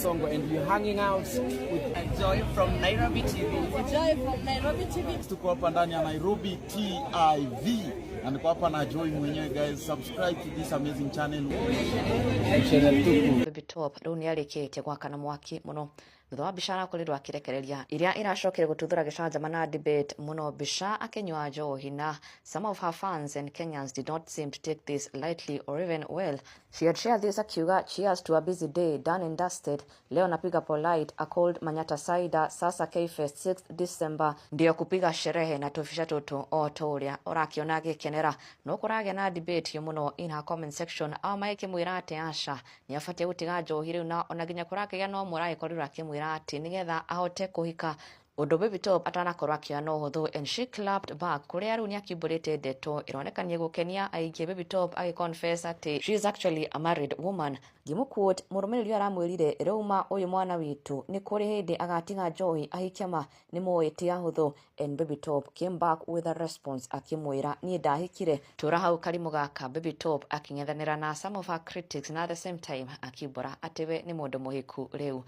Onsongo and we're hanging out with Joy from Nairobi TV. Joy from Nairobi TV. Tuko hapa ndani ya Nairobi TV na niko hapa na Joy mwenyewe. Guys, subscribe to this amazing channel. Channel tupu. Baby Top rĩu nĩ arĩkĩtie gwakana mwaki mũno thutha wa mbica arakorirwo akĩrekereria iria iracokire gũtuthũra gĩcanjama na debate mũno, mbica akĩnyua njohi, na some of her fans and Kenyans did not seem to take this lightly or even well. She had shared this akiuga, "Cheers to a busy day done and dusted. Leo napiga polite a cold Manyata cider. Sasa Kfest 6 December ndio kupiga sherehe na tũbica tũtũ o ta ũrĩa ũrakiona agĩkenera." No kũragĩa na debate mũno in her comment section, ao magĩkĩmwĩra atĩ aca, nĩ abatie gũtiga njohi rĩu, na ona nginya kũrakĩgĩa no mũragĩkorirwo akĩmwĩra atĩ nĩgetha ahote kũhika ũndũ Baby Top atanakorwo akĩoya no ũhũthũ. And she clapped back, kũrĩa rĩu nĩ akiumbũrĩte ndeto ĩroneka nĩ gũkenia aingĩ, Baby Top agĩconfess atĩ she is actually a married woman. Ngĩmũquote, mũrũmĩrĩri ũyũ aramwĩrire, "Rĩu ma ũyũ mwana witũ nĩ kũrĩ hĩndĩ agatiga njohi ahikie? Ma nĩ moĩ ti ahũthũ." And Baby Top came back with a response akĩmwĩra, "Niĩ ndahikire tũra hau karimũ gaka." Baby Top akĩng'ethanĩra na some of her critics na at the same time akiumbũra atĩ we nĩ mũndũ mũhiku rĩu.